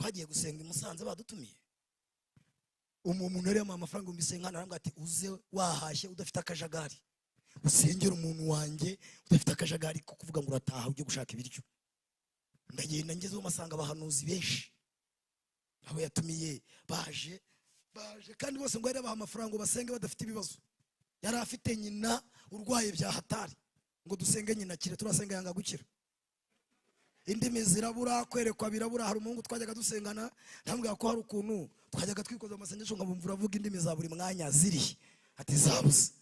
Twagiye gusenga i Musanze badutumiye, umuntu yari yamuha amafaranga 50,000, arambwira ati uze wahashye udafite akajagari, usengera umuntu wanjye udafite akajagari ko kuvuga ngo urataha ujye gushaka ibiryo. Ndagenda ngezeho masanga abahanuzi benshi abo yatumiye baje kandi bose ngo yari yabaha amafaranga ngo basenge badafite ibibazo. Yari afite nyina urwaye bya hatari, ngo dusenge nyina akire, turasenga yanga gukira. Indimi zirabura, kwerekwa birabura. Hari umuhungu twajyaga dusengana, ndamubwira ko hari ukuntu twajyaga twikoza amasengesho nkamumvura avuga indimi za buri mwanya ziri, ati zabuze.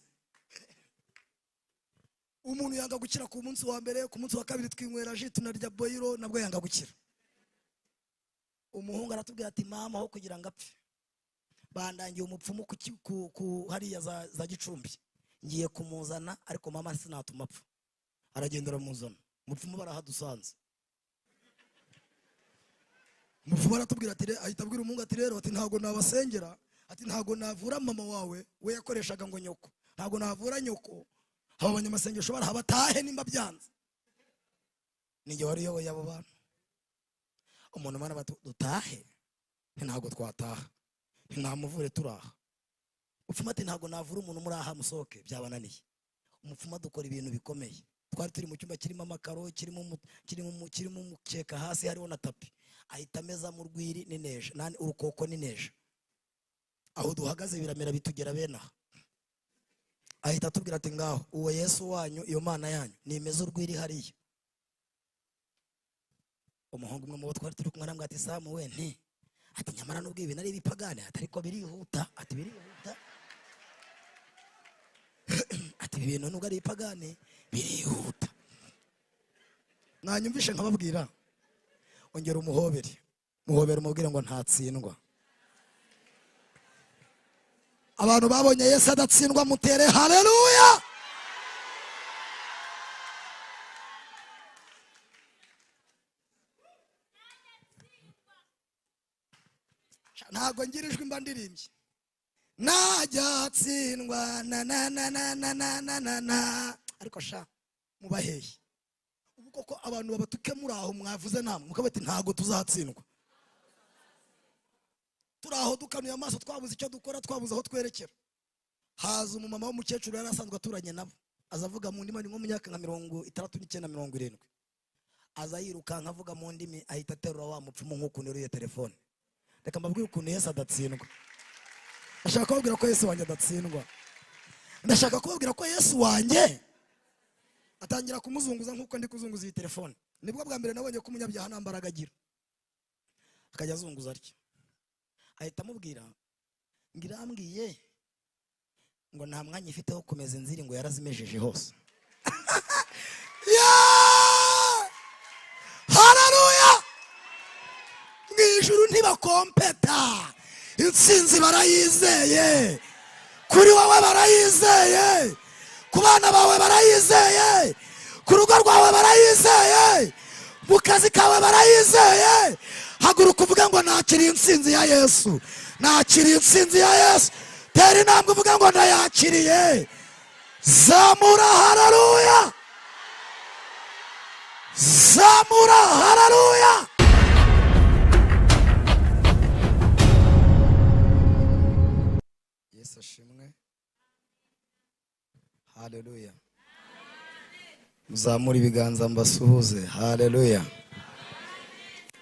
Umuntu yanga gukira ku munsi wa mbere, ku munsi wa kabiri twinywera ji tunarya boyiro, nabwo yanga gukira. Umuhungu aratubwira ati mama aho kugira ngo apfe bandangiye umupfumu ku hariya za Gicumbi, ngiye kumuzana ariko mama sinatuma apfa. Aragenda aramuzana, umupfumu barahadusanze. Umupfumu aratubwira ati ahita abwira umuhungu ati rero ati ntago nabasengera, ati ntago navura mama wawe, we yakoreshaga ngo nyoko, ntago navura nyoko. Aba banyamasengesho barahabatahe nimba byanze. Ninjye wari uyoboye abo bantu. Umuntu mana bati dutahe, ntago twataha, ntamuvure turaha. Umupfumu ati ntago navura umuntu muri aha, musohoke, byabananiye. Umupfumu dukora ibintu bikomeye. Twari turi mu cyumba kirimo amakaro, kirimo umukeka hasi hariho na tapi. Ahita ameza mu rwiri n'ineja, nani urukoko n'ineja. Aho duhagaze biramera bitugera bene aha. Ahita atubwira ati ngaho uwo Yesu wanyu, iyo Mana yanyu nimeze urwiri hariya. Umuhungu umwe mu bo twari turi kumwe arambwira ati Samu we nti, ati nyamara nubwo ibi nari ibipagani, ati ariko birihuta, ati birihuta, ati ibi bintu nubwo ari ibipagani birihuta. Mwanyumvishe nkababwira, ongera umuhobere, muhobere umubwire ngo ntatsindwa. Abantu babonye Yesu adatsindwa mutere haleluya. Ntago ngirijwe imba ndirimbye najya tsindwa na na na na na na na na na, ariko sha mubaheye ubu koko abantu babatuke muri aho mwavuze namwe mukabati ntago tuzatsindwa. Turaho dukanuye amaso, twabuze icyo dukora, twabuze aho twerekera. Haza umumama w'umukecuru yari asanzwe aturanye nabo, aza avuga mu ndimi nko mu myaka nka 69 70, aza yirukanka avuga mu ndimi, ahita aterura wa mupfumu nk'ukuntu yeruye telefone. Reka mbabwire ukuntu Yesu adatsindwa. Ndashaka kubabwira ko Yesu wanjye adatsindwa. Ndashaka kubabwira ko Yesu wanjye atangira kumuzunguza nk'uko ndi kuzunguza iyi telefone. Nibwo bwa mbere nabonye ko umunyabyaha nta mbaraga agira, akajya azunguza atya. Ahita amubwira ngo irambwiye ngo nta mwanya ifite wo kumeza inziri, ngo yarazimejeje hose. Haleluya! Mu ijuru ntibakompeta, intsinzi barayizeye, kuri wowe barayizeye, ku bana bawe barayizeye, ku rugo rwawe barayizeye, mu kazi kawe barayizeye. Haguruka uvuge ngo nakiriye intsinzi ya Yesu, nakiriye intsinzi ya Yesu. Tera intambwe uvuge ngo ndayakiriye. Zamura haleluya, zamura haleluya. Yesu ashimwe, haleluya. Muzamure ibiganza mbasuhuze, haleluya.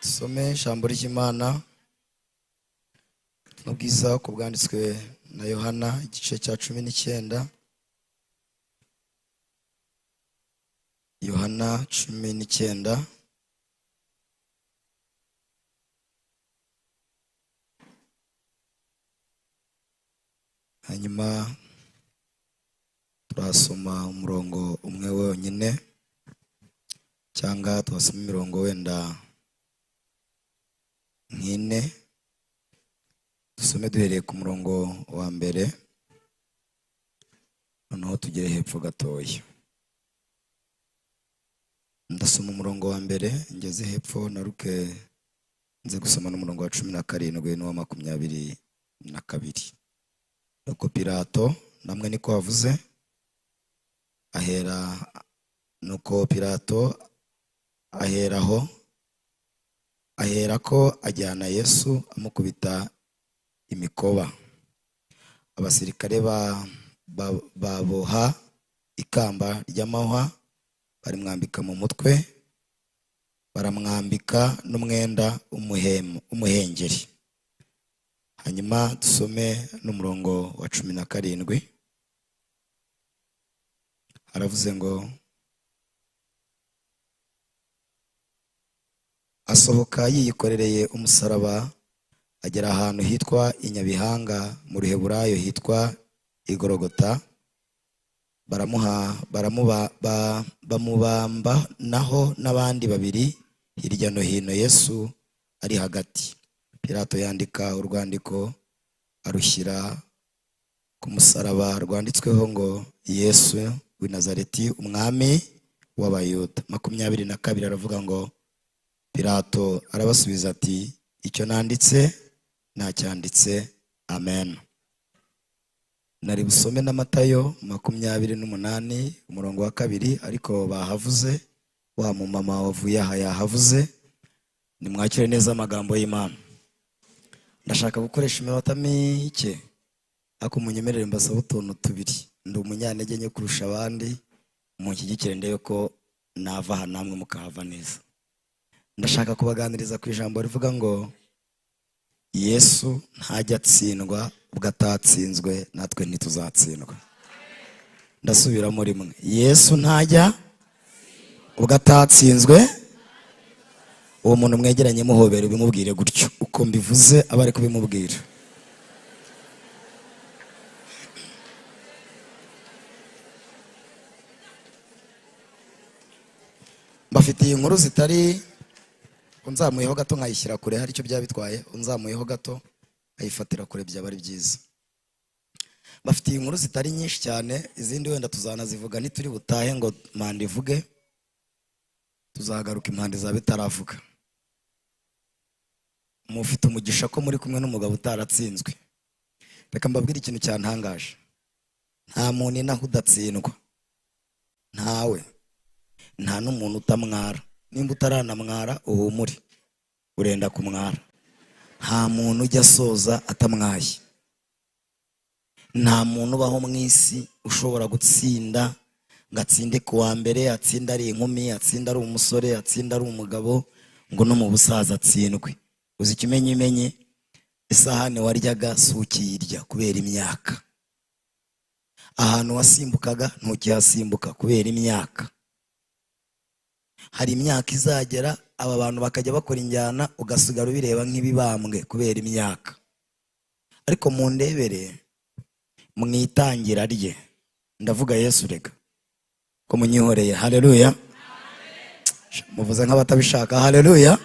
Tusome ijambo ry'Imana ubutumwa bwiza uko bwanditswe na Yohana igice cya 19. Yohana 19. Hanyuma turasoma umurongo umwe wonyine, cyangwa tuhasoma imirongo wenda nk'ine. Dusome duhereye ku murongo wa mbere, noneho tugere hepfo gatoya. Ndasoma umurongo wa mbere ngeze hepfo, naruke nze gusoma n'umurongo wa 17 n'uwa 22. Nuko Pilato, namwe niko wavuze, ahera, nuko Pilato aheraho Aherako ajyana Yesu amukubita imikoba. Abasirikare baboha ikamba ry'amahwa barimwambika mu mutwe, baramwambika n'umwenda w'umuhengeri. Hanyuma dusome n'umurongo wa 17. Haravuze ngo asohoka yiyikorereye umusaraba, agera ahantu hitwa i Nyabihanga mu Ruheburayo hitwa Igorogota, bamubamba naho n'abandi babiri hirya no hino, Yesu ari hagati. Pilato yandika urwandiko arushyira ku musaraba rwanditsweho ngo Yesu w'i Nazareti umwami w'Abayuda. 22 aravuga ngo Pilato arabasubiza ati icyo nanditse nacyanditse. Amen. Nari busome na Matayo 28 umurongo wa 2, ariko bahavuze, wa mumama wavuye aha yahavuze. Nimwakire neza amagambo y'Imana. Ndashaka gukoresha iminota mike, ariko munyemerere mbasaba utuntu tubiri. Ndi umunyantege nke kurusha abandi, munshyigikire ndebe ko nava aha namwe mukahava neza. Ndashaka kubaganiriza ku ijambo rivuga ngo Yesu ntajya atsindwa, ubwo atatsinzwe natwe ntituzatsindwa. Ndasubiramo rimwe, Yesu ntajya ubwo atatsinzwe. Uwo muntu mwegeranye muhobera ubimubwire gutyo, uko mbivuze aba ari kubimubwira. Mbafitiye inkuru zitari, unzamuyeho gato nkayishyira kure, hari icyo byaba bitwaye, unzamuyeho gato nkayifatira kure byaba ari byiza. Bafitiye inkuru zitari nyinshi cyane, izindi wenda tuzanazivuga ntituri butahe ngo manda ivuge, tuzagaruka impande zabe itaravuga. Mufite umugisha ko muri kumwe n'umugabo utaratsinzwe. Reka mbabwire ikintu cyantangaje, nta muntu inaha udatsindwa, ntawe, nta n'umuntu utamwara. Nimba utaranamwara uhumure, urenda kumwara. Nta muntu ujya asoza atamwaye. Nta muntu ubaho mu isi ushobora gutsinda ngo atsinde ku wa mbere, atsinde ari inkumi, atsinde ari umusore, atsinde ari umugabo, ngo no mu busaza atsindwe. Uzi ikimenyimenyi, isahani waryaga si ukiyirya kubera imyaka, ahantu wasimbukaga ntukihasimbuka kubera imyaka. Hari imyaka izagera aba bantu bakajya bakora injyana ugasigara ubireba nk'ibibambwe kubera imyaka. Ariko mu ndebere mu itangira rye, ndavuga Yesu, reka ko munyihoreye. Haleluya. Muvuze nk'abatabishaka. Haleluya.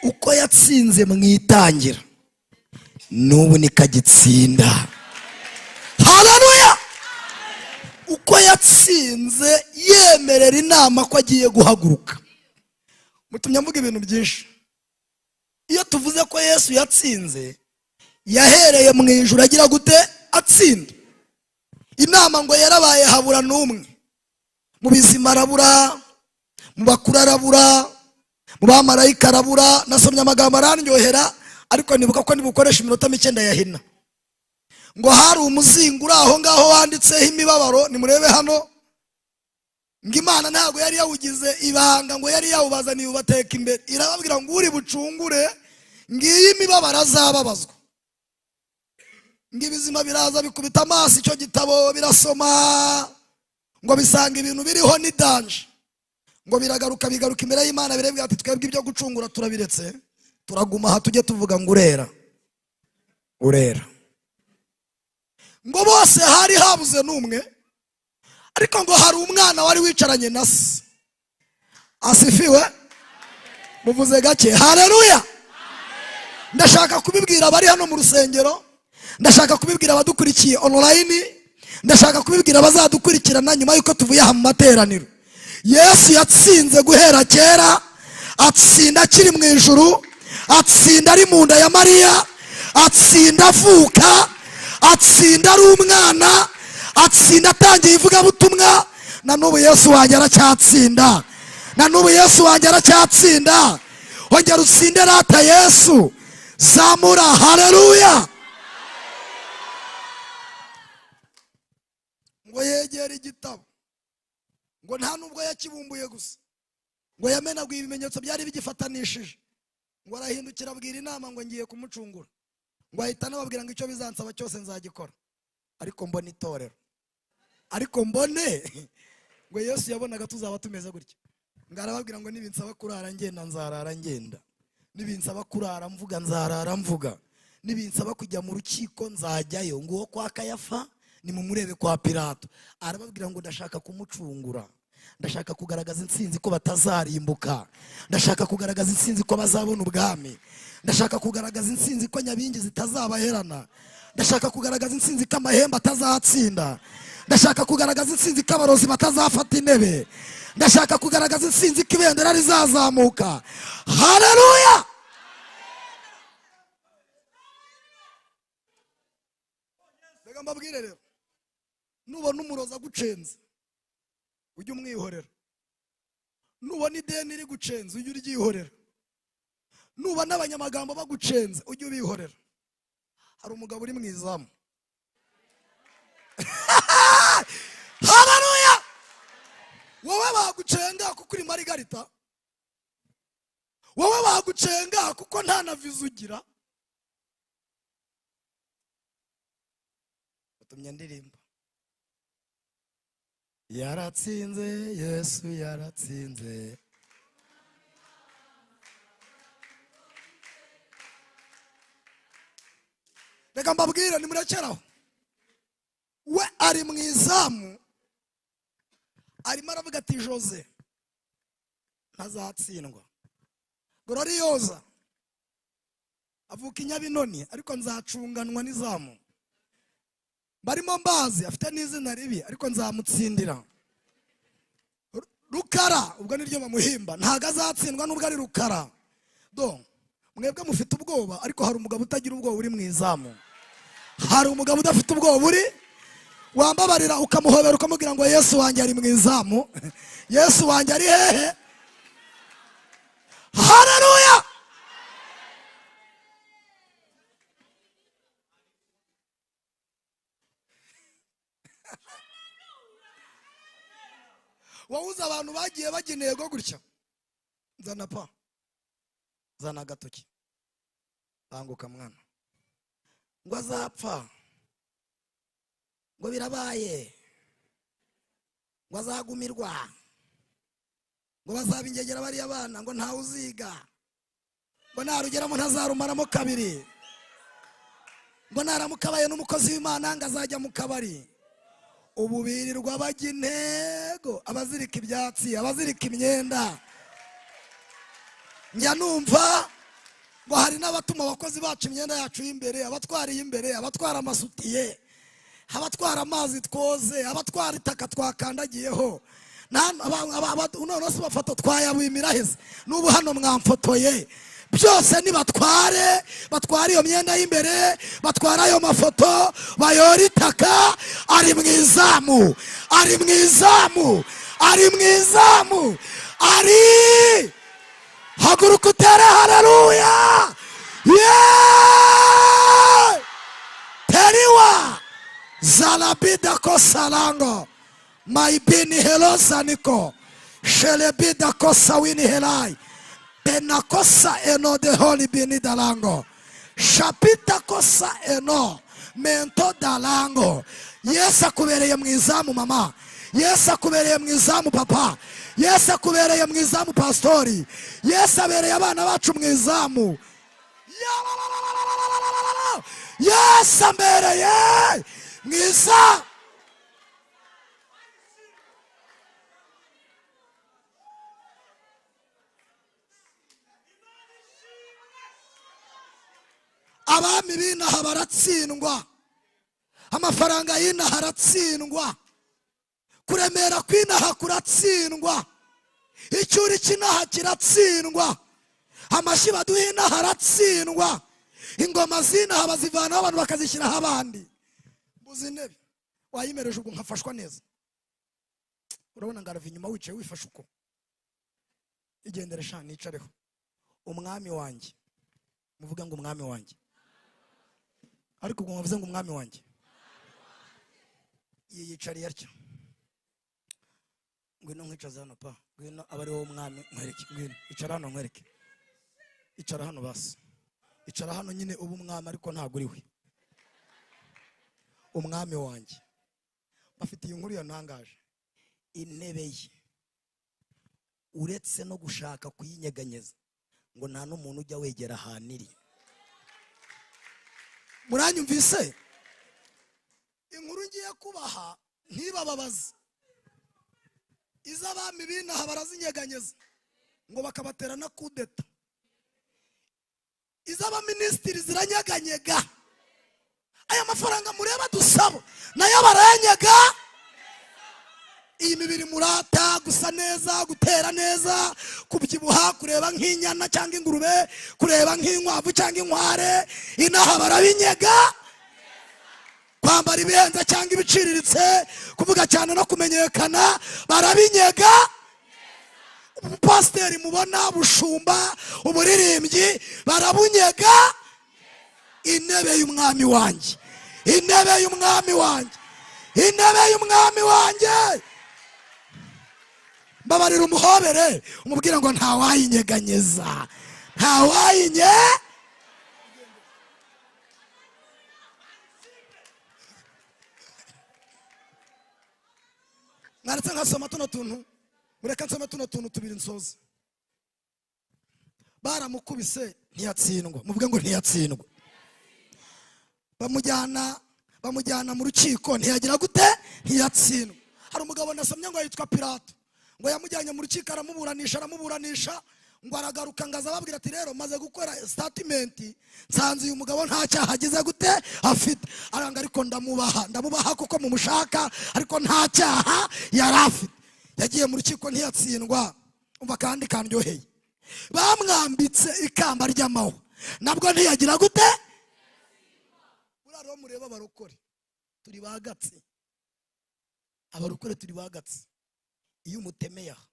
Uko yatsinze mu itangira n'ubu nikagitsinda. Haleluya. Uko yatsinze yemerera inama ko agiye guhaguruka. Mutumye mvuga ibintu byinshi. Iyo tuvuze ko Yesu yatsinze, yahereye mu ijuru agira gute? Atsinda. Inama ngo yarabaye habura n'umwe. Mu bizima arabura, mu bakuru arabura, mu bamarayika arabura. Nasomye amagambo arandyohera, ariko nibuka ko nibukoresha iminota mike ndayahina. Ngo hari umuzingo uri aho ngaho wanditseho imibabaro, nimurebe hano. Ngo Imana ntabwo yari yawugize ibanga, ngo yari yawubazaniye ubateka imbere. Irababwira ngo uri bucungure, ngiyi imibabaro azababazwa. Ngo ibizima biraza bikubita amaso icyo gitabo birasoma, ngo bisanga ibintu biriho ni danger. Ngo biragaruka bigaruka imbere y'Imana, birebwa ati twebwe ibyo gucungura turabiretse, turaguma aha tujye tuvuga ngo urera, urera. Ngo bose hari habuze n'umwe, ariko ngo hari umwana wari wicaranye na se. Asifiwe. Muvuze gake. Haleluya. Ndashaka kubibwira abari hano mu rusengero, ndashaka kubibwira abadukurikiye online, ndashaka kubibwira abazadukurikirana nyuma yuko tuvuye aha mu materaniro. Yesu yatsinze guhera kera, atsinda akiri mu ijuru, atsinda ari mu nda ya Mariya, atsinda avuka, atsinda ari umwana, atsinda atangiye ivugabutumwa. Na n'ubu Yesu wanjye aracyatsinda, na n'ubu Yesu wanjye aracyatsinda. Ongera utsinde rata Yesu. Zamura haleluya. Ngo yegera igitabo, ngo nta nubwo yakibumbuye gusa, ngo yamenaguye ibimenyetso byari bigifatanishije, ngo arahindukira abwira inama ngo ngiye kumucungura, ngo ahita anababwira ngo icyo bizansaba cyose nzagikora, ariko mbone itorero, ariko mbone. Ngo Yesu yabonaga tuzaba tumeze gutya, ngo arababwira ngo nibinsaba kurara ngenda nzarara ngenda, nibinsaba kurara mvuga nzarara mvuga, nibinsaba kujya mu rukiko nzajyayo. Ngo uwo kwa Kayafa nimumurebe kwa Pilato. Arababwira ngo ndashaka kumucungura, ndashaka kugaragaza intsinzi ko batazarimbuka, ndashaka kugaragaza intsinzi ko bazabona ubwami, ndashaka kugaragaza intsinzi ko nyabingi zitazabaherana, ndashaka kugaragaza intsinzi ko amahembe atazatsinda, ndashaka kugaragaza intsinzi ko abarozi batazafata intebe, ndashaka kugaragaza intsinzi ko ibendera rizazamuka. Haleluya. Reka mbabwire rero, nubona umurozi agucenze ujye umwihorera, nubona ideni rigucenze ujye uryihorera, nubona abanyamagambo bagucenze ujye ubihorera. Hari umugabo uri mu izamu. Haleluya. Wowe bagucenga kuko uri Marigarita, wowe bagucenga kuko nta na viza ugira. Utumye ndirimba yaratsinze Yesu yaratsinze. Reka mbabwire, nimurekeraho. We ari mu izamu, arimo aravuga ati Jose ntazatsindwa. Gloriosa avuka i Nyabinoni, ariko nzacunganwa n'izamu. Barimo mbazi afite n'izina ribi, ariko nzamutsindira. Rukara ubwo niryo bamuhimba, ntago azatsindwa nubwo ari Rukara. Do mwebwe mufite ubwoba, ariko hari umugabo utagira ubwoba uri mu izamu. Hari umugabo udafite ubwoba uri wambabarira ukamuhobera ukamubwira ngo Yesu wanjye ari mu izamu, Yesu wanjye ari hehe? Haleluya. Wawuze abantu bagiye bajya intego gutya, nzana pa, zana agatoki, banguka mwana, ngo azapfa, ngo birabaye, ngo azagumirwa, ngo bazabingegera bariya bana, ngo ntawe uziga, ngo narugeramo ntazarumaramo kabiri, ngo naramuka abaye n'umukozi w'Imana ngo azajya mu kabari. Ubu birirwa bajya intego, abazirika ibyatsi, abazirika imyenda. Njya numva ngo hari n'abatuma abakozi bacu imyenda yacu y'imbere, abatwara iy'imbere, abatwara amasutiye, abatwara amazi twoze, abatwara itaka twakandagiyeho. None se bafoto twayabimira heza, n'ubu hano mwamfotoye. Byose nibatware, batware iyo myenda y'imbere, batware ayo mafoto, bayora itaka. Ari mu izamu, ari mu izamu, ari mu izamu, ari haguruka utere haleluya. Yeah! Teriwa zalabida kosalango maibini helosaniko shelebida kosawini helai benakosa eno de holi bini dalango shapita kosa eno mento dalango. Yesu akubereye mu izamu mama, Yesu akubereye mu izamu papa, Yesu akubereye mu izamu pastori, Yesu abereye abana bacu mu izamu. Yesu ambereye mu izamu. Abami b'inaha baratsindwa, amafaranga y'inaha aratsindwa, kuremera kw'inaha kuratsindwa, icyuri cy'inaha kiratsindwa, amashyi baduha inaha aratsindwa, ingoma z'inaha bazivanaho abantu bakazishyiraho abandi. Mbuze intebe wayimereje ubwo nkafashwa neza. Urabona ngarava inyuma wicaye wifashe uko, igendere sha nicareho. Umwami wanjye, muvuga ngo umwami wanjye, ariko ubwo muvuze ngo umwami wanjye, yiyicariye atya. Ngwino nkwicaze hano pa, ngwino abe ari wowe umwami nkwereke, ngwino icara hano nkwereke, icara hano basi, icara hano nyine uba umwami ariko ntabwo uri we. Umwami wanjye bafite iyi nkuru yantangaje, intebe ye uretse no gushaka kuyinyeganyeza ngo nta n'umuntu ujya wegera ahantu iri. Muranyumvise? Inkuru ngiye kubaha ntibababaze, iz'abami b'inaha barazinyeganyeza ngo bakabatera na kudeta, iz'abaminisitiri ziranyeganyega, aya mafaranga mureba dusaba nayo barayanyega. Iyi mibiri murata, gusa neza, gutera neza, kubyibuha, kureba nk'inyana cyangwa ingurube, kureba nk'inkwavu cyangwa inkware, inaha barabinyega. Kwambara ibihenze cyangwa ibiciriritse, kuvuga cyane no kumenyekana, barabinyega. Ubupasiteri mubona, ubushumba, uburirimbyi, barabunyega. Intebe y'umwami wanjye, intebe y'umwami wanjye, intebe y'umwami wanjye. Mbabarira umuhobere umubwira ngo ntawayinyeganyeza, ntawayinye. Mwaretse nkasoma tuno tuntu, mureka nsome tuno tuntu tubiri nsoze. Baramukubise ntiyatsindwa, muvuge ngo ntiyatsindwa. Bamujyana mu rukiko ntiyagira gute, ntiyatsindwa. Hari umugabo nasomye ngo yitwa Pilato, ngo yamujyanye mu rukiko aramuburanisha, ngo aragaruka ngo azababwira ati rero maze gukora statement nsanze uyu mugabo nta cyaha agize gute afite, aranga ariko ndamubaha kuko mumushaka, ariko nta cyaha yari afite. Yagiye mu rukiko ntiyatsindwa. Umva kandi kandyoheye, bamwambitse ikamba ry'amahwa nabwo ntiyagira gute. Uraro mureba abarokore turi bagatse, abarokore turi bagatse. Iyo umutemeye aha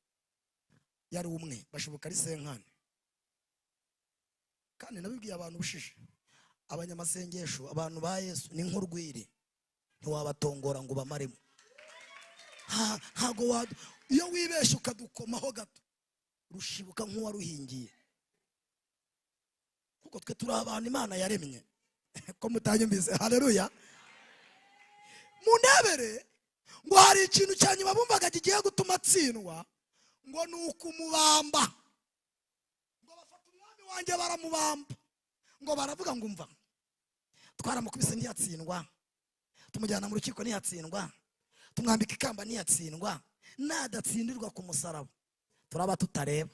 yari umwe bashoboka ari senkani. Kandi nabibwiye abantu ubushishe, abanyamasengesho, abantu ba Yesu ni nk'urwiri, ntiwabatongora ngo bamaremo. Ntago iyo wibeshye ukadukomaho gato rushibuka nk'uwaruhingiye, kuko twe turi abantu Imana yaremye. Ko mutanyumvise? Haleluya. Munebere ngo hari ikintu cya nyuma bumvaga kigiye gutuma atsindwa, ngo ni ukumubamba. Ngo bafata umwami wanjye baramubamba, ngo baravuga ngo umva twaramukubise ntiyatsindwa, tumujyana mu rukiko ntiyatsindwa, tumwambika ikamba ntiyatsindwa, nadatsindirwa ku musaraba turaba tutareba.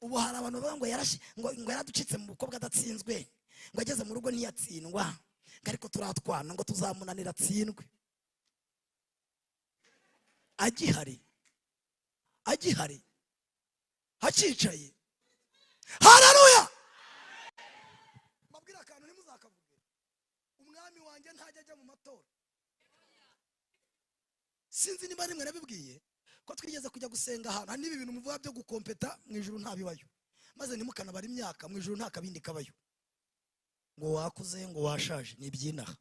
Ubu hari abantu bavuga ngo yarashe, ngo yaraducitse mu bukobwa adatsinzwe, ngo ageze mu rugo ntiyatsindwa, ngo ariko turatwana ngo tuzamunanira atsindwe. Agihari, agihari, hacicaye. Haleluya. Mbabwira akantu ntimuzakavuge, umwami wanjye ntajya ajya mu matora. Sinzi niba rimwe nabibwiye ko twigeze kujya gusenga ahantu, hari n'ibi bintu muvuga byo gukompeta mu ijuru ntabibayo, maze ntimukanabara imyaka mu ijuru nta kabindi kabayo, ngo wakuze ngo washaje ni ibyinaha.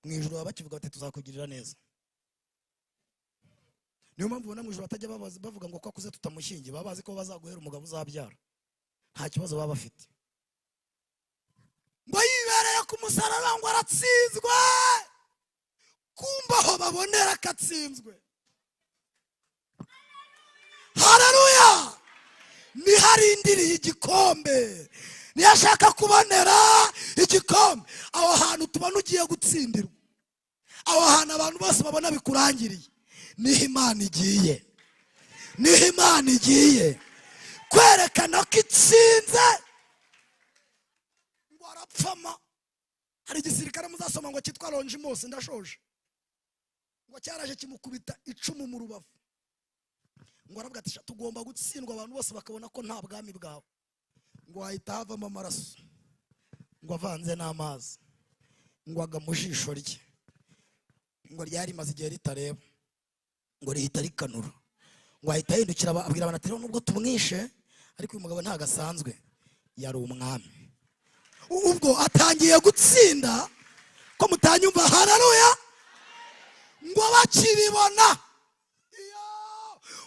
Mu ijuru baba bakivuga bati tuzakugirira neza. Niyo mpamvu ubona mu ijuru batajya bavuga ngo ko akuze tutamushyingiye, baba bazi ko bazaguhera umugabo uzabyara, nta kibazo baba bafite. Ngo yibereye ku musaraba ngo aratsinzwe, kumba aho babonera akatsinzwe. Haleluya. Niharindiriye igikombe, niyashaka kubonera igikombe. Aho hantu tubona ugiye gutsindirwa, aho hantu abantu bose babona bikurangiriye, niho Imana igiye, niho Imana igiye kwerekana ko itsinze. Ngo arapfama. Hari igisirikare muzasoma ngo cyitwa Longimus, ndashoje, ngo cyaraje kimukubita icumu mu rubavu, ngo aravuga ati tugomba gutsindwa abantu bose bakabona ko nta bwami bwawe. Ngo hahita havamo amaraso, ngo avanze n'amazi, ngo aga mu jisho rye, ngo ryari rimaze igihe ritareba, ngo rihita rikanura. Ngo ahita ahindukira abwira abantu ati nubwo tumwishe Ariko uyu mugabo ntago asanzwe, yari umwami. Ubwo atangiye gutsinda, ko mutanyumva? Haleluya! Ngo bakibibona,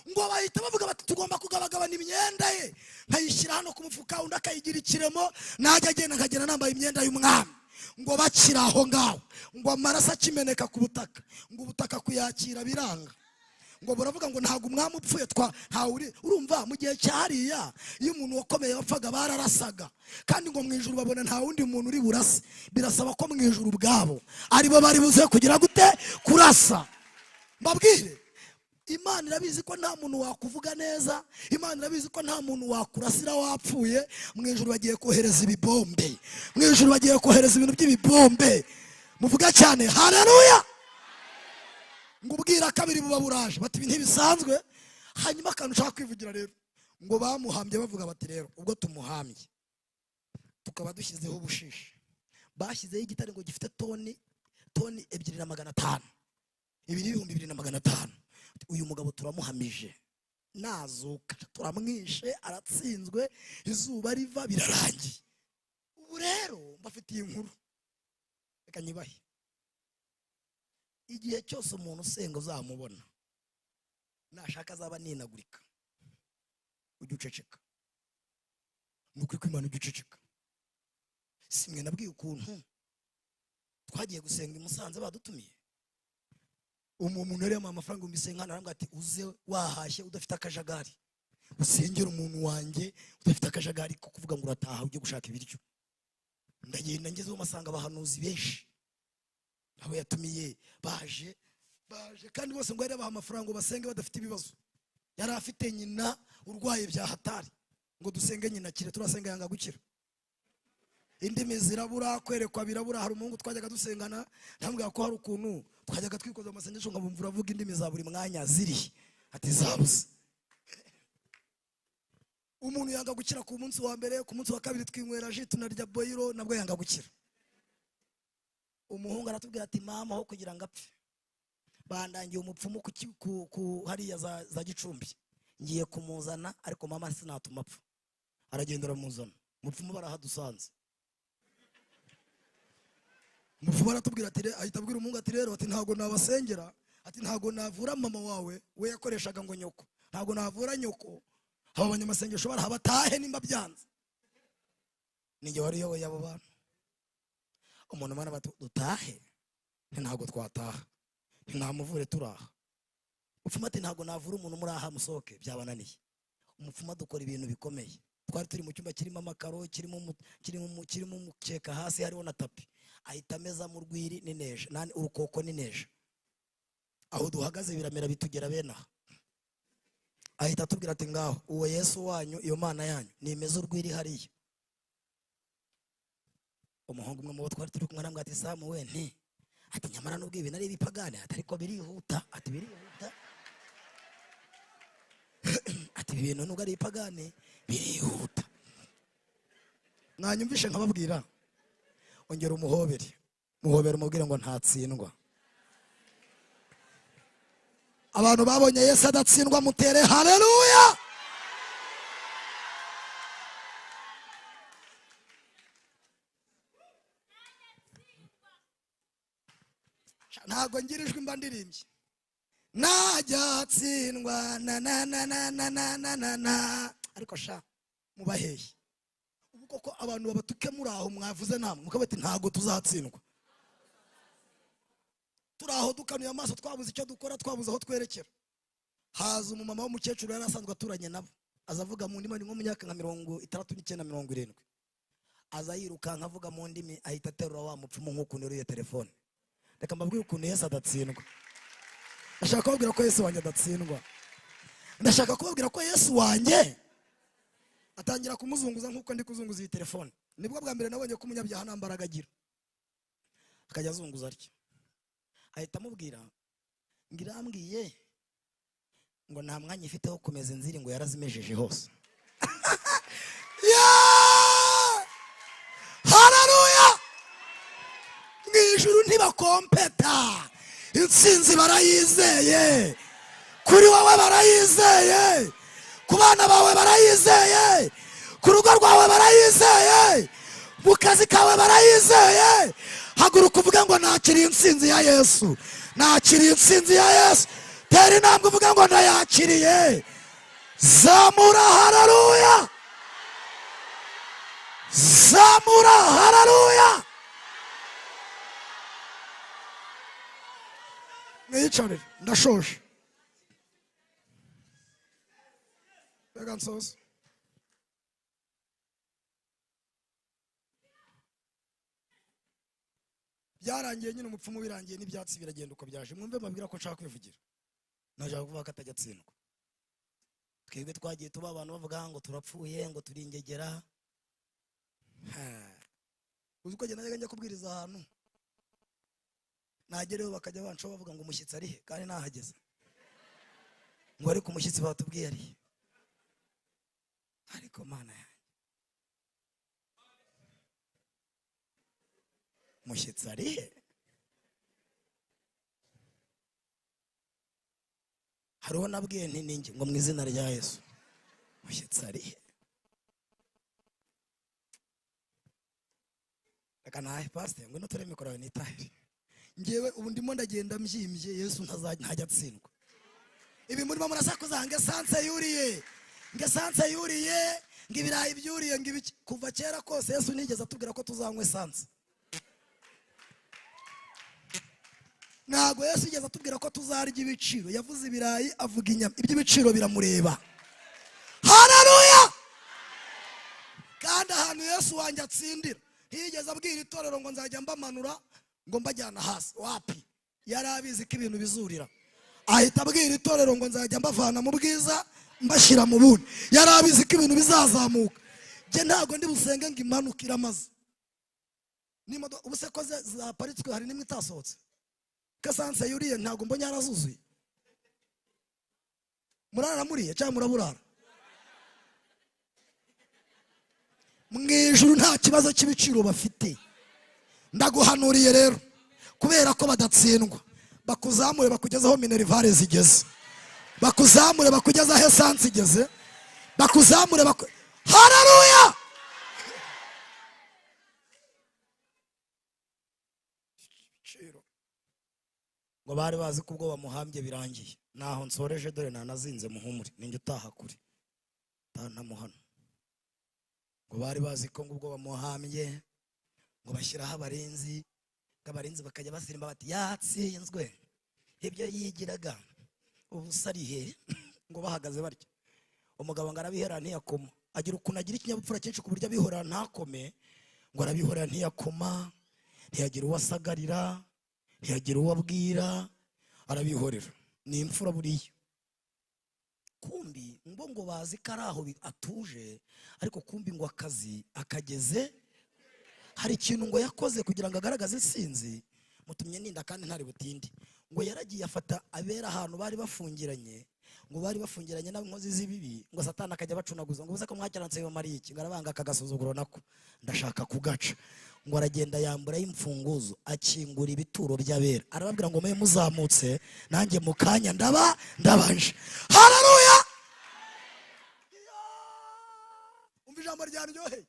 ngo bahita bavuga bati tugomba kugabagabana imyenda ye, nkayishyira hano ku mufuka, undi akayigira ikiremo, najya agenda nkagenda nambaye imyenda y'umwami. Ngo bakiri aho ngaho, ngo amaraso akimeneka ku butaka, ngo ubutaka kuyakira biranga. Ngo buravuga ngo ntabwo umwami upfuye twa uri. Urumva mu gihe cyariya iyo umuntu wakomeye wapfaga bararasaga, kandi ngo mu ijuru babona nta wundi muntu uri burase, birasaba ko mu ijuru ubwabo aribo bari buze kugira gute? Kurasa. Mbabwire, Imana irabizi ko nta muntu wakuvuga neza, Imana irabizi ko nta muntu wakurasira wapfuye. Mu ijuru bagiye kohereza ibibombe, mu ijuru bagiye kohereza ibintu by'ibibombe. Muvuga cyane haleluya! Ngo ubwira kabiri buba buraje, bati ibi ntibisanzwe. Hanyuma akantu ushaka kwivugira rero, ngo bamuhambye bavuga bati rero ubwo tumuhambye tukaba dushyizeho ubushishi, bashyizeho igitare ngo gifite toni 2,500, 2,500. Uyu mugabo turamuhamije, nazuka turamwishe, aratsinzwe, izuba riva birarangiye. Ubu rero mbafitiye inkuru, reka nyibahe. Igihe cyose umuntu usenga uzamubona, nashaka azaba ninagurika, ujye uceceka. Ni ukuri kw'Imana, ujye uceceka. Si mwe nabwiye ukuntu twagiye gusenga i Musanze badutumiye, umuntu yari yamuha amafaranga 5,000, arambwira ati uze wahashye udafite akajagari, usengere umuntu wanjye udafite akajagari ko kuvuga ngo urataha ujye gushaka ibiryo. Ndagenda ngezeho masanga abahanuzi benshi abo yatumiye baje, kandi bose ngo yari yabaha amafaranga ngo basenge badafite ibibazo. Yari afite nyina urwaye bya hatari, ngo dusenge nyina akire, turasenga yanga gukira. Indimi zirabura, kwerekwa birabura. Hari umuhungu twajyaga dusengana, ndamubwira ko hari ukuntu twajyaga twikoza amasengesho nkabumva uravuga indimi za buri mwanya ziri, ati zabuze. Umuntu yanga gukira ku munsi wa mbere, ku munsi wa kabiri twinywera ji tunarya boyiro, nabwo yanga gukira. Umuhungu aratubwira ati mama aho kugira ngo apfe bandangiye umupfumu ku hariya za Gicumbi, ngiye kumuzana ariko mama sinatuma apfa. Aragenda aramuzana, umupfumu barahadusanze. Umupfumu aratubwira ati, ahita abwira umuhungu ati rero ati ntabwo nabasengera, ati ntabwo navura mama wawe, we yakoreshaga ngo nyoko, ntabwo navura nyoko. Aba banyamasengesho barahabatahe nimba byanze. Ninjye wari uyoboye abo bantu. Umuntu mana bati dutahe, ntabwo twataha, ntamuvure turaha. Umupfumu ati ntabwo navura umuntu muri aha, musohoke, byabananiye. Umupfumu dukora ibintu bikomeye. Twari turi mu cyumba kirimo amakaro, kirimo umukeka hasi, hariho na tapi. Ahita ameza mu rwiri n'ineja, nani urukoko n'ineja. Aho duhagaze biramera bitugera bene aha. Ahita atubwira ati ngaho uwo Yesu wanyu, iyo Mana yanyu nimeze urwiri hariya. Umuhungu umwe mu bo twari turi kumwe arambwira ati Samu we nti, ati nyamara nubwo ibi nari ibipagani, ati ariko birihuta, ati birihuta, ati ibi bintu nubwo ari ibipagani birihuta. Mwanyumvishe nkababwira, ongera umuhobere, muhobere umubwire ngo ntatsindwa. Abantu babonye Yesu adatsindwa mutere haleluya. Ntabwo ngira ijwi mba ndirimbye. Najya tsindwa na na na na na na na na na. Ariko sha mubaheye. Ubu koko abantu babatuke muri aho mwavuze namwe mukabati ntago tuzatsindwa. Turaho dukanuye amaso, twabuze icyo dukora, twabuze aho twerekera. Haza umumama w'umukecuru yari asanzwe aturanye nabo, aza avuga mu ndimi, nko mu myaka nka 69 70. Aza yirukanka avuga mu ndimi, ahita aterura wa mupfumu nk'ukuntu yuriye telefone. Reka mbabwire ukuntu Yesu adatsindwa. Ndashaka kubabwira ko Yesu wanjye adatsindwa. Ndashaka kubabwira ko Yesu wanjye atangira kumuzunguza nk'uko ndi kuzunguza iyi telefone. Nibwo bwa mbere nabonye ko umunyabyaha nta mbaraga agira, akajya azunguza atya. Ahita amubwira ngo irambwiye ngo nta mwanya ifite wo kumeza inziri, ngo yarazimejeje hose. Haleluya! Mu ijuru ntibakompeta, intsinzi barayizeye, kuri wowe barayizeye, Ku bana bawe barayizeye, ku rugo rwawe barayizeye, mu kazi kawe barayizeye. Haguruka uvuge ngo nakiriye intsinzi ya Yesu, nakiriye intsinzi ya Yesu. Tera intambwe uvuge ngo ndayakiriye. Zamura haleluya, zamura haleluya. Mwiyicarire, ndashoje. Reka nsoze. Byarangiye nyine, umupfumu birangiye n'ibyatsi biragenda uko byaje. Mwumve mbabwira ko nshaka kwivugira, nashaka kuvuga ko atajya atsindwa. Twebwe twagiye tuba abantu bavuga ngo turapfuye, ngo turi ingegera. Uzi ko najyaga njya kubwiriza ahantu, nagereyo bakajya bancaho bavuga ngo umushyitsi ari he, kandi nahageze, ngo ariko umushyitsi batubwiye ari he. Ariko Mana yanjye, umushyitsi ari he? Hariho nabwiye nti ninjye ngo mu izina rya Yesu, umushyitsi ari he? Reka nahe pastor, ngwino ture mikoro yawe nitahire. Ngewe ubu ndimo ndagenda mbyimbye, Yesu ntajya atsindwa. Ibi murimo murasakuza ngo esanse yuriye, ngo esanse yuriye, ngo ibirayi byuriye, ngo ibiki. Kuva kera kose Yesu ntigeze atubwira ko tuzanywa esanse. Ntabwo Yesu yigeze atubwira ko tuzarya ibiciro. Yavuze ibirayi, avuga inyama, iby'ibiciro biramureba. Haleluya! Kandi ahantu Yesu wanjye atsindira, ntiyigeze abwira itorero ngo nzajya mbamanura ngo mbajyana hasi. Wapi, yari abizi ko ibintu bizurira. Ahita abwira itorero ngo nzajya mbavana mu bwiza mbashyira mu bundi. Yari abizi ko ibintu bizazamuka. Njye ntabwo ndi busenge ngo imanuke iramaze. N'imodoka ubu se ko zaparitswe, hari n'imwe itasohotse. Kasanse yuriye ntabwo mbonye yarazuzuye. Murara muriye cyangwa muraburara? Mu ijuru nta kibazo cy'ibiciro bafite. Ndaguhanuriye rero, kubera ko badatsindwa, bakuzamure bakugezeho minerivare zigeze, bakuzamure bakugeze aho esanse igeze, bakuzamure haleluya! Ngo bari bazi ko ubwo bamuhambye birangiye. Naho nsoreje, dore nanazinze muhumure, ninjye utaha kure ntamuhano. Ngo bari bazi ko ubwo bamuhambye ngo bashyiraho abarinzi, ngo abarinzi bakajya basirimba bati yatsinzwe, ibyo yigiraga ubusa ari he? Ngo bahagaze batyo. Umugabo ngo arabihera ntiyakoma, agira ukuntu agira ikinyabupfura cyinshi ku buryo abihora ntakome. Ngo arabihora ntiyakoma, ntiyagira uwo asagarira, ntiyagira uwo abwira, arabihorera. Ni imfura buriya. Kumbi ngo bazi ko ari aho atuje, ariko kumbi ngo akazi akageze. Hari ikintu ngo yakoze kugira ngo agaragaze intsinzi, mutumye ninda kandi ntari butinde. Ngo yaragiye afata abera ahantu bari bafungiranye, ngo bari bafungiranye n'inkozi z'ibibi, ngo Satani akajya bacunaguza ngo ubuze ko mwakiranse bamariye iki, ngo arabanga akagasuzuguro nako ndashaka kugaca. Ngo aragenda yambura imfunguzo, akingura ibituro by'abera, arababwira ngo mwe muzamutse nanjye mu kanya ndaba ndabanje. Haleluya! Umva ijambo ryaryoheye,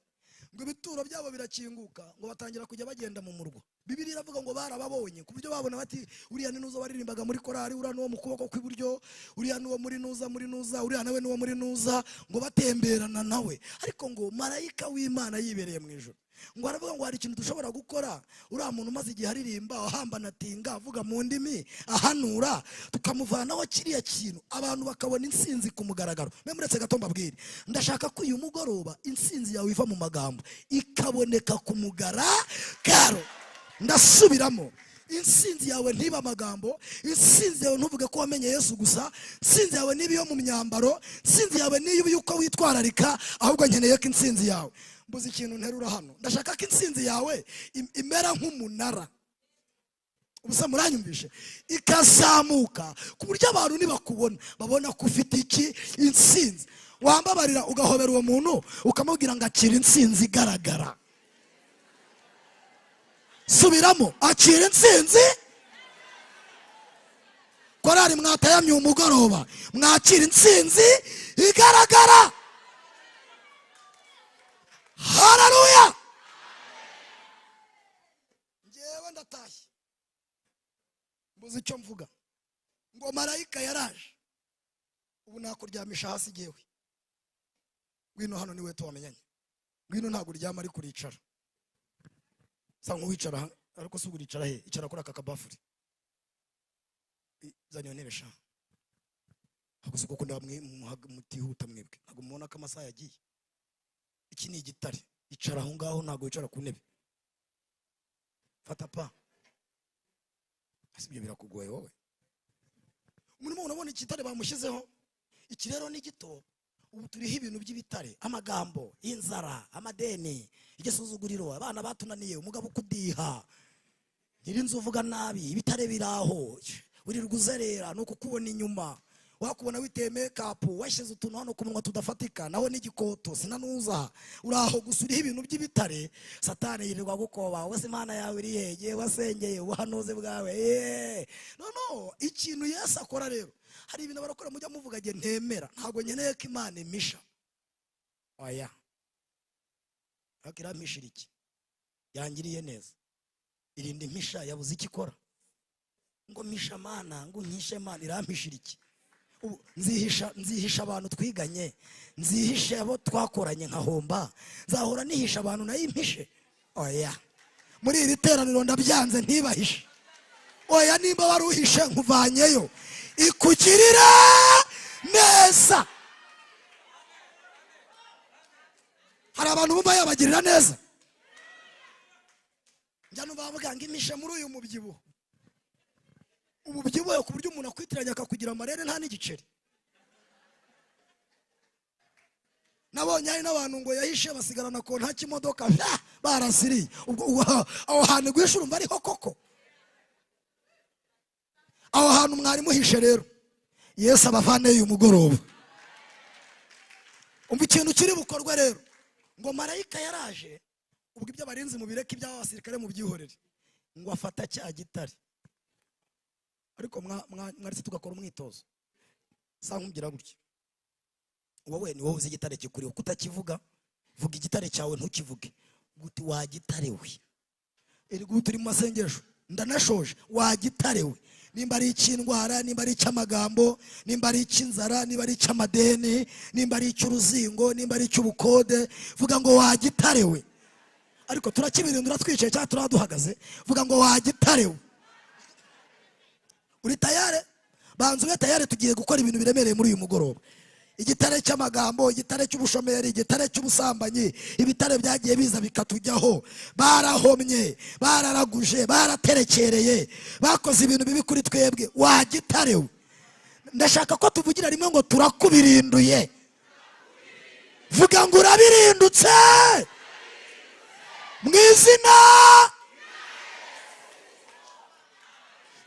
ngo ibituro byabo birakinguka, ngo batangira kujya bagenda mu murwa. Bibiliya iravuga ngo barababonye ku buryo babona bati uriya ni nuza waririmbaga muri korari, uriya ni uwo mu kuboko kw'iburyo, uriya ni uwo muri nuza, muri nuza, uriya nawe ni uwo muri nuza, ngo batemberana nawe. Ariko ngo marayika w'Imana yibereye mu ijuru, ngo aravuga ngo hari ikintu dushobora gukora, uriya muntu umaze igihe aririmba, ahambana atinga, avuga mu ndimi, ahanura, tukamuvanaho kiriya kintu, abantu bakabona intsinzi ku mugaragaro. Mwe muretse gato mbabwire, ndashaka ko uyu mugoroba intsinzi yawe iva mu magambo ikaboneka ku mugaragaro. Ndasubiramo, intsinzi yawe ntiba amagambo, intsinzi yawe ntuvuge ko wamenye Yesu gusa, intsinzi yawe niba iyo mu myambaro, intsinzi yawe niba yuko witwararika, ahubwo nkeneye ko intsinzi yawe, mbuze ikintu nterura hano, ndashaka ko intsinzi yawe imera nk'umunara. Ubusa muranyumvishe, ikazamuka ku buryo abantu nibakubona babona ko ufite iki? Intsinzi. Wambabarira ugahobera uwo muntu ukamubwira ngo akira intsinzi igaragara. Subiramo, akira intsinzi. Korari mwatayamye umugoroba, mwakira intsinzi igaragara. Haleluya! Ngewe ndatashye, mbuze icyo mvuga. Ngo marayika yaraje, ubu nakuryamisha hasi. Ngewe ngwino hano, niwe tuwamenyanye. Ngwino, ntabwo uryama ariko uricara, sa nk'uwicara. Ariko si uricara he? Icara kuri aka kabafuri. Zana iyo ntebe sha. Ntabwo si kuko mutihuta mwebwe, ntabwo mubona ko amasaha yagiye. Iki ni igitare, icara aho ngaho, ntabwo wicara ku ntebe. Fata pa. Ese ibyo birakugoye wowe? Umurimo urabona igitare bamushyizeho. Iki rero ni gito. Ubu turiho ibintu by'ibitare: amagambo, inzara, amadeni, igisuzuguriro, abana batunaniye, umugabo ukudiha, nyirinzu uvuga nabi. Ibitare biraho, wirirwa uzerera. Ni ukukubona inyuma, wakubona witeye makeup, washyize utuntu hano ku munwa tudafatika, naho n'igikoto sinanuza. Uraho gusa, uriho ibintu by'ibitare. Satani yirirwa gukoba: wowe se Imana yawe iri he? Wasengeye ubuhanuzi bwawe? Yeee! No, no, ikintu Yesu akora rero, hari ibintu barakora mujya muvuga, nge ntemera. Ntabwo nkeneye ko Imana imisha, oya. Ariko irampishira iki? Yangiriye neza, irinda impisha. Yabuze icyo ikora ngo mpisha Mana, ngo nhishe Mana. Irampishira iki? Ubu nzihisha, nzihisha abantu twiganye, nzihishe abo twakoranye nkahomba, nzahora nihisha abantu nayo impishe? Oya, muri iri teraniro ndabyanze, ntibahishe. Oya, nimba wari uhishe nkuvanyeyo, ikugirira neza. Hari abantu bumva yabagirira neza. Njya numva bavuga ngo impishe muri uyu mubyibuho. Ubu byibuhe ku buryo umuntu akwitiranya akakugira amarere, nta n'igiceri. Nabonye hari n'abantu ngo yahishe basigarana ko nta kimodoka barasiriye. Ubwo aho hantu guhisha urumva ariho koko? Aho hantu mwari muhishe rero, Yesu abavaneyo uyu mugoroba. Umva ikintu kiri bukorwe rero. Ngo marayika yaraje, ubwo ibyo abarinzi mubireke, iby'abasirikare mubyihorere. Ngo afata cya gitare. Ariko mwaretse tugakora umwitozo. Sa nkubwira gutya: wowe ni wowe uzi igitare kikuriho, kutakivuga. Vuga igitare cyawe, ntukivuge guti wagitarewe. Erega turi mu masengesho, ndanashoje. Wagitarewe, nimba ari icy'indwara, nimba ari icy'amagambo, nimba ari icy'inzara, niba ari icy'amadeni, nimba ari icy'uruzingo, nimba ari icy'ubukode, vuga ngo wagitarewe. Ariko turakibirindura twicaye cyangwa turaduhagaze? Vuga ngo wagitarewe. Uri tayare? Banza ube tayare, tugiye gukora ibintu biremereye muri uyu mugoroba. Igitare cy'amagambo, igitare cy'ubushomeri, igitare cy'ubusambanyi, ibitare byagiye biza bikatujyaho. Barahomye, bararaguje, baraterekereye, bakoze ibintu bibi kuri twebwe. Wagitarewe, ndashaka ko tuvugira rimwe ngo turakubirinduye. Vuga ngo urabirindutse mu izina.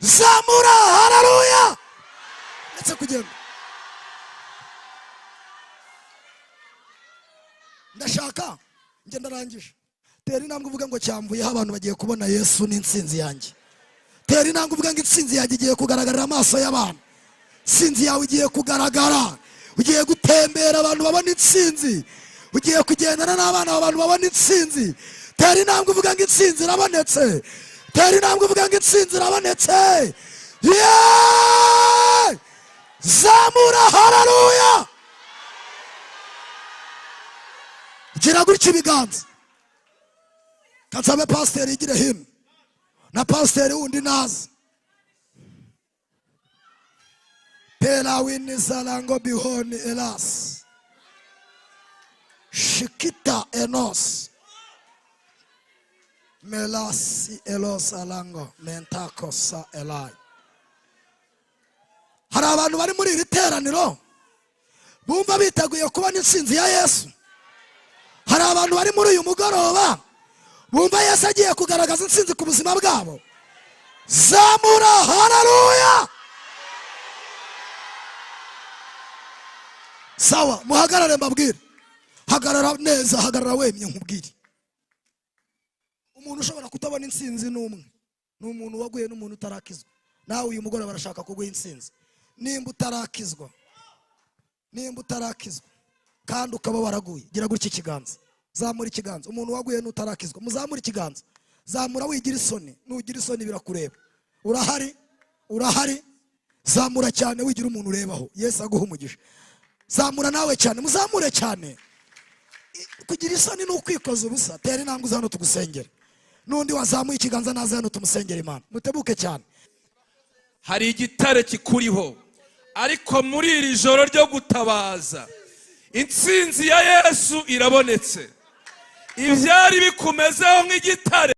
Zamura haleluya ndetse kugenda. Ndashaka njye ndarangije. Tera intambwe uvuga ngo cyamvuyeho, abantu bagiye kubona Yesu n'intsinzi yanjye. Tera intambwe uvuga ngo intsinzi yanjye igiye kugaragarira amaso y'abantu. Intsinzi yawe igiye kugaragara. Ugiye gutembera abantu babona intsinzi. Ugiye kugendana n'abana abantu babona intsinzi. Tera intambwe uvuga ngo intsinzi irabonetse. Tera intambwe uvuga ngo intsinzi irabonetse. Yeee! Zamura haleluya. Gira gutya ibiganza. Kansabe pasiteri yigire hino na pasiteri wundi naza. Pelawini zalango bihoni elas shikita enos melasi elos alango mentakosa elai. Hari abantu bari muri iri teraniro bumva biteguye kubona intsinzi ya Yesu. Hari abantu bari muri uyu mugoroba bumva Yesu agiye kugaragaza intsinzi ku buzima bwabo. Zamura haleluya. Sawa, muhagarare mbabwire. Hagarara neza, hagarara wemye nkubwire. Umuntu ushobora kutabona intsinzi n'umwe ni umuntu waguye n'umuntu utarakizwa. Nawe uyu mugoroba barashaka kuguha intsinzi. Nimba utarakizwa, nimba utarakizwa kandi ukaba waraguye, gira gutya ikiganza, zamura ikiganza. Umuntu waguye n'utarakizwa, muzamure ikiganza. Zamura, wigira isoni. Nugira isoni birakureba. Urahari? Urahari? Zamura cyane, wigira umuntu urebaho. Yesu aguha umugisha. Zamura nawe cyane, muzamure cyane. Kugira isoni ni ukwikoza ubusa. Tera intambwe uza hano tugusengere. N'undi wazamuye ikiganza naze hano tumusengere Imana. Mutebuke cyane. Hari igitare kikuriho, ariko muri iri joro ryo gutabaza, intsinzi ya Yesu irabonetse. Ibyari bikumezeho nk'igitare.